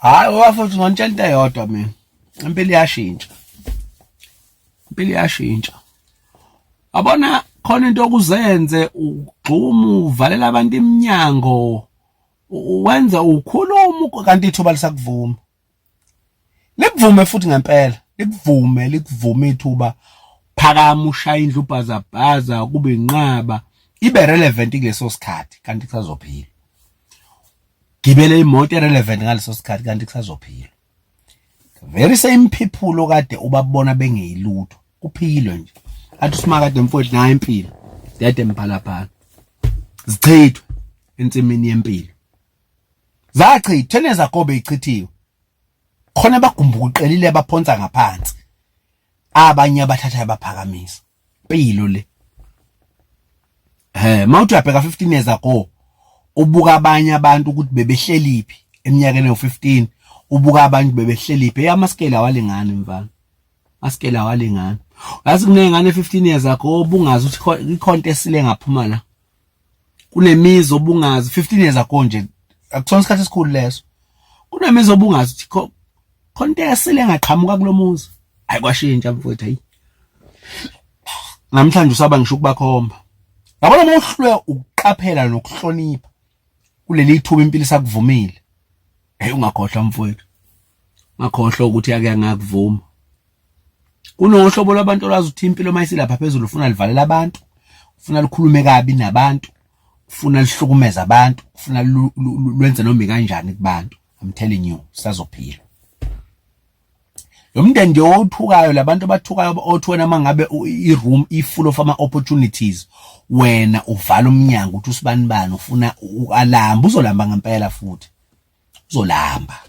Hayi wafuthi ngantshela into eyodwa mina. Impilo iyashintsha. Impilo iyashintsha. Yabona khona into okuzenze ugxuma uvalela abantu iminyango wenza ukhuluma kanti ithuba lisakuvuma. Likuvume futhi ngempela, likuvume likuvume ithuba phakama ushaya indlu ubhazabhaza kube inqaba ibe relevant kuleso sikhathi kanti kusazophila. Gibele imoto erelevant ngaleso sikhathi kanti kusazophila. Very same people okade ubabona bengeyilutho kuphilwe nje. Athi usimakade mfowethu nayo impilo. Dede mphalaphala. Zichithwe ensimini yempilo. Zachithwa nezakobe ichithiwe. Khona bagumbukuqelile baphonsa ngaphansi. Abanye abathatha abaphakamisa. Impilo le. Eh mawuthi uyabheka 15 years ago ubuka abanye abantu ukuthi bebehleliphi eminyakeni ewu-15 ubuka abantu bebehleliphi amaskele awalingani mfana amaskele awalingani yazi kuney'ngane 15 years ago obungazi ukuthi ikhonto esile ngaphuma la kunemizi obungazi 15 years ago nje akusona isikhathi esikhulu leso kunemizi obungazi ukuthi khona into esile engaqhamuka kulomuzi hayi kwashintsha mfowethu hayi namhlanje usaba ngisho ukubakhomba yabona uma uhlwe ukuqaphela nokuhlonipha kuleli thuba impilo isakuvumile hey ungakhohlwa mfowethu ungakhohlwa ukuthi yake yangakuvuma kunohlobo lwabantu olwazi ukuthi impilo uma isilapha phezulu ufuna livalela abantu ufuna likhulume kabi nabantu ufuna lihlukumeze abantu ufuna lwenze noma ikanjani kubantu I'm telling you sazophila lo mndeni nje owuthukayo labantu abathukayo othi wena mangabe i-room i-full of ama-opportunities wena uvala umnyango uthi usibani bani ufuna ukalamba uzolamba ngempela futhi uzolamba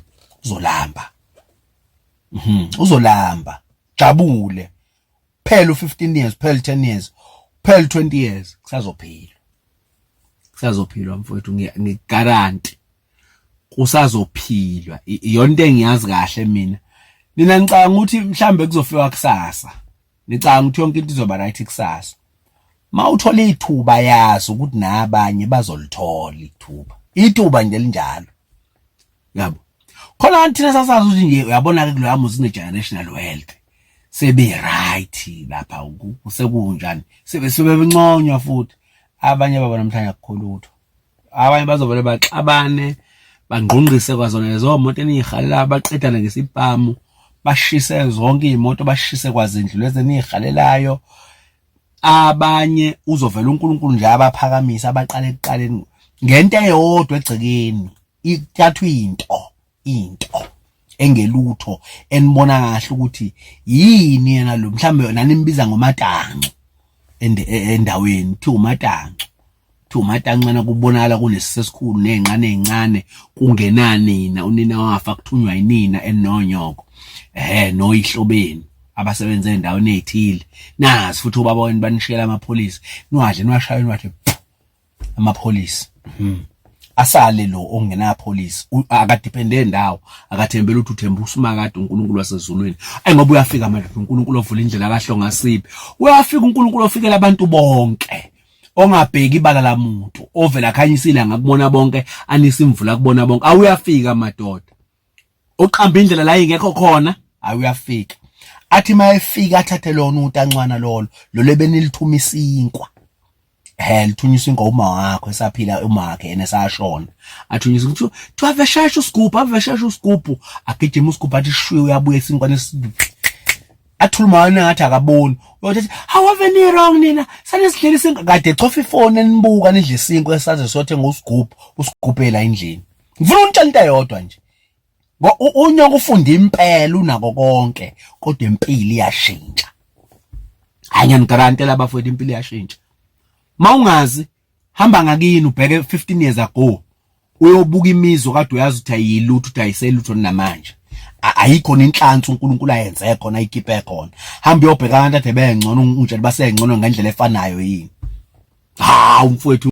uzolamba uzolamba jabule phela u15 years phela 10 years phela 20 years kusazophilwa kusazophilwa mfowethu ngikugaranti kusazophilwa iyona into engiyazi kahle mina nina ngicabanga ukuthi mhlambe kuzofika kusasa nicabanga ukuthi yonke into izoba right kusasa mawuthola ithuba yazi ukuthi nabanye bazolithola ithuba ithuba nje linjalo yabo khona thina sasazi ukuthi nje uyabona ke kuloya muzi ne generational wealth sebe right lapha sekunjani sebe sebenconywa futhi abanye babo namhlanje akukho lutho abanye bazovele baxabane bangqongqise kwazona lezo moto eniyihalela baqedane ngesibhamu bashise zonke iy'moto bashise kwazindlu lezi eniyihalelayo abanye uzovela uNkulunkulu nje abaphakamise abaqale ekuqaleni ngento eyodwa egcekeni ithathwa into into engelutho enibona kahle ukuthi yini yena lo mhlambe nanimbiza ngomatanco endaweni kuthiwa umatanco kuthiwa umatanco kubonakala kunesisi esikhulu nezinqane ezincane kungenanina unina wafa kuthunywa yinina enonyoko ehe noyihlobeni abasebenza endaweni ezithile nazi futhi ubaba wenu banishiyela amapholisa niwadle niwashaye niwadle amapholisa asale lo ongenapholisi akadepende ndawo akathembele ukuthi uthemba usimakade uNkulunkulu wasezulwini ayi ngoba uyafika manje uNkulunkulu ovula indlela kahlonga sibi uyafika uNkulunkulu ofikela abantu bonke ongabheki ibala lamuntu ovela khanyisa ilanga kubona bonke anisa imvula kubona bonke awuyafika madoda oqamba indlela la ingekho khona awuyafika athi mayefika athathe lona utancwana lolo lolo ebenilithuma isinkwa he lithunyiswa isinkwa uma wakho esaphila uma wakhe yena esashona athunyiswa ukuthi kuthiwa avesheshe usigubhu avesheshe usigubhu agijima usigubhu athi shwi uyabuya isinkwa athula umama ngathi akaboni uyothi hawu ave ni wrong nina sanisidlela isinkwa kade ecofa ifoni enibuka nidla isinkwa esaze siyothenga usigubhu usigubhela endlini ngifuna unitshela into eyodwa nje unyoko ufunda impela unako konke kodwa impilo iyashintsha hayi ngiyanigarantela abafowethu impilo iyashintsha mawungazi hamba ngakini ubheke 15 years ago uyobuka imizi okade uyazi ukuthi ayilutho ukuthi ayiselutho namanje ayikho nenhlansi uNkulunkulu ayenze khona ayikhiphe khona hamba uyobheka abantu ade bengcono ungitshela basengcono ngendlela efanayo yini hawu mfowethu.